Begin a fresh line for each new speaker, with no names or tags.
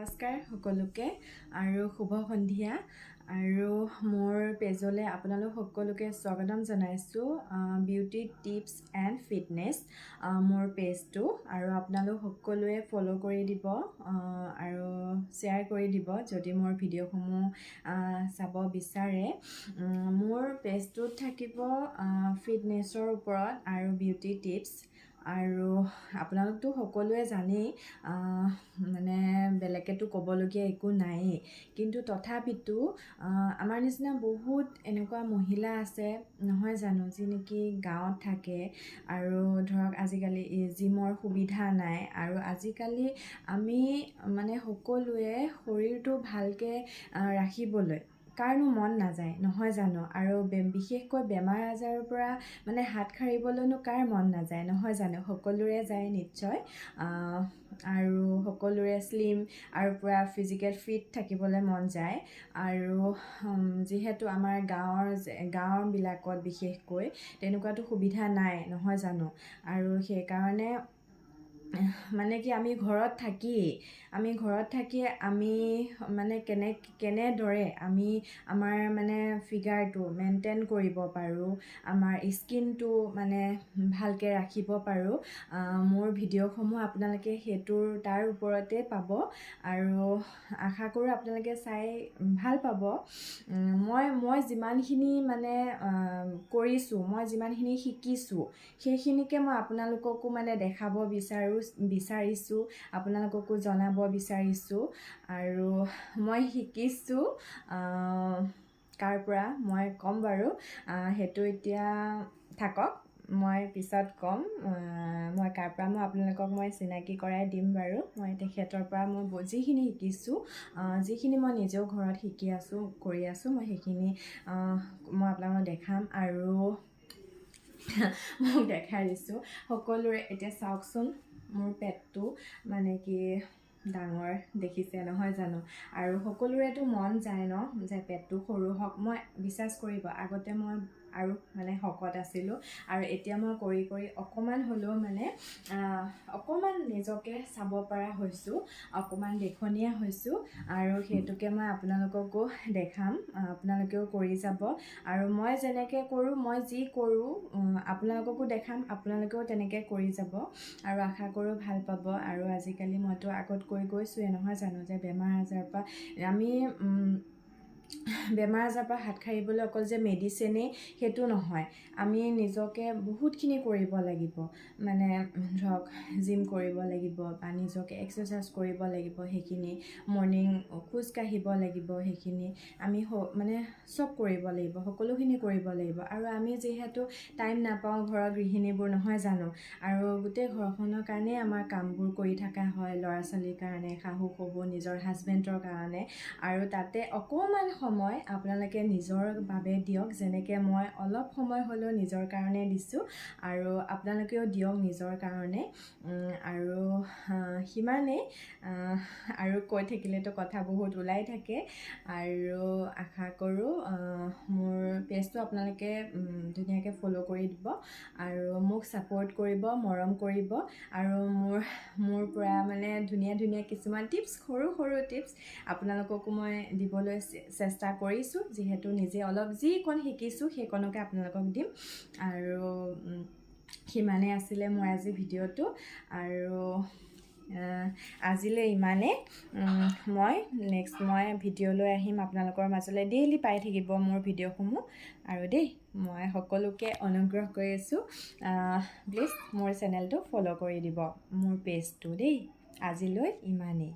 নমস্কাৰ সকলোকে আৰু শুভ সন্ধিয়া। আৰু মোৰ পেজলৈ আপোনালোক সকলোকে স্বাগতম জনাইছোঁ, বিউটি টিপছ এণ্ড ফিটনেছ মোৰ পেজটো। আৰু আপোনালোক সকলোৱে ফ'ল' কৰি দিব আৰু শ্বেয়াৰ কৰি দিব যদি মোৰ ভিডিঅ'সমূহ চাব বিচাৰে। মোৰ পেজটোত থাকিব ফিটনেছৰ ওপৰত আৰু বিউটি টিপছ। আৰু আপোনালোকতো সকলোৱে জানেই, মানে বেলেগকেতো ক'বলগীয়া একো নায়েই, কিন্তু তথাপিতো আমাৰ নিচিনা বহুত এনেকুৱা মহিলা আছে নহয় জানো, যি নেকি গাঁৱত থাকে আৰু ধৰক আজিকালি জিমৰ সুবিধা নাই। আৰু আজিকালি আমি মানে সকলোৱে শৰীৰটো ভালকৈ ৰাখিবলৈ কাৰনো মন নাযায় নহয় জানো? আৰু বিশেষকৈ বেমাৰ আজাৰৰ পৰা মানে হাত সাৰিবলৈনো কাৰ মন নাযায় নহয় জানো? সকলোৰে যায় নিশ্চয়। আৰু সকলোৰে শ্লিম আৰু পূৰা ফিজিকেল ফিট থাকিবলৈ মন যায়। আৰু যিহেতু আমাৰ গাঁৱৰবিলাকত বিশেষকৈ তেনেকুৱাতো সুবিধা নাই নহয় জানো? আৰু সেইকাৰণে মানে কি আমি ঘৰত থাকিয়ে আমি মানে কেনেদৰে আমি আমাৰ মানে ফিগাৰটো মেইনটেইন কৰিব পাৰোঁ, আমাৰ স্কিনটো মানে ভালকৈ ৰাখিব পাৰোঁ, মোৰ ভিডিঅ'সমূহ আপোনালোকে তাৰ ওপৰতে পাব। আৰু আশা কৰোঁ আপোনালোকে চাই ভাল পাব। মই যিমানখিনি মানে কৰিছোঁ, মই যিমানখিনি শিকিছোঁ, সেইখিনিকে মই আপোনালোককো মানে দেখাব বিচাৰিছোঁ, আপোনালোককো জনাব বিচাৰিছোঁ। আৰু মই শিকিছোঁ কাৰ পৰা মই ক'ম বাৰু, সেইটো এতিয়া থাকক, মই পিছত ক'ম। মই কাৰ পৰা মই আপোনালোকক মই চিনাকি কৰাই দিম বাৰু। মই তেখেতৰ পৰা মই যিখিনি শিকিছোঁ, যিখিনি মই নিজেও ঘৰত শিকি আছোঁ, কৰি আছোঁ, মই সেইখিনি মই আপোনালোকক দেখাম। আৰু মোক দেখাই দিছোঁ সকলোৰে। এতিয়া চাওকচোন, মোৰ পেটটো মানে কি ডাঙৰ দেখিছে নহয় জানো? আৰু সকলোৰেতো মন যায় ন যে পেটটো সৰু হওক। মই বিশ্বাস কৰিব, আগতে মই আৰু মানে শকত আছিলোঁ আৰু এতিয়া মই কৰি কৰি অকণমান হ'লেও মানে অকণমান নিজকে চাব পৰা হৈছোঁ, অকণমান দেখনীয়া হৈছোঁ। আৰু সেইটোকে মই আপোনালোককো দেখাম, আপোনালোকেও কৰি যাব। আৰু মই যেনেকৈ কৰোঁ, মই যি কৰোঁ আপোনালোককো দেখাম, আপোনালোকেও তেনেকৈ কৰি যাব আৰু আশা কৰোঁ ভাল পাব। আৰু আজিকালি মইতো আগত কৈ গৈছোঁৱে নহয় জানো যে বেমাৰ আজাৰৰ পৰা হাত সাৰিবলৈ অকল যে মেডিচিনেই সেইটো নহয়, আমি নিজকে বহুতখিনি কৰিব লাগিব। মানে ধৰক জিম কৰিব লাগিব বা নিজকে এক্সাৰচাইজ কৰিব লাগিব, সেইখিনি মৰ্ণিং খোজ কাঢ়িব লাগিব, সেইখিনি আমি মানে চব কৰিব লাগিব, সকলোখিনি কৰিব লাগিব। আৰু আমি যিহেতু টাইম নাপাওঁ ঘৰৰ গৃহিণীবোৰ নহয় জানো? আৰু গোটেই ঘৰখনৰ কাৰণেই আমাৰ কামবোৰ কৰি থকা হয়, ল'ৰা ছোৱালীৰ কাৰণে, শাহু শহুৰ, নিজৰ হাজবেণ্ডৰ কাৰণে। আৰু তাতে অকণমান সময় আপোনালোকে নিজৰ বাবে দিয়ক, যেনেকৈ মই অলপ সময় হ'লেও নিজৰ কাৰণে দিছোঁ, আৰু আপোনালোকেও দিয়ক নিজৰ কাৰণে। আৰু সিমানেই, আৰু কৈ থাকিলেতো কথা বহুত ওলাই থাকে। আৰু আশা কৰোঁ মোৰ পেজটো আপোনালোকে ধুনীয়াকৈ ফ'ল' কৰি দিব আৰু মোক ছাপোৰ্ট কৰিব, মৰম কৰিব। আৰু মোৰ পৰা মানে ধুনীয়া ধুনীয়া কিছুমান টিপছ, সৰু সৰু টিপছ আপোনালোককো মই দিবলৈ চেষ্টা কৰিছোঁ। যিহেতু নিজে অলপ যিকণ শিকিছোঁ সেইকণকে আপোনালোকক দিম। আৰু সিমানেই আছিলে মোৰ আজি ভিডিঅ'টো। আৰু আজিলৈ ইমানেই। মই নেক্সট মই ভিডিঅ' লৈ আহিম আপোনালোকৰ মাজলৈ। ডেইলি পাই থাকিব মোৰ ভিডিঅ'সমূহ। আৰু দেই, মই সকলোকে অনুগ্ৰহ কৰি আছোঁ, প্লিজ মোৰ চেনেলটো ফ'ল' কৰি দিব, মোৰ পেজটো দেই। আজিলৈ ইমানেই।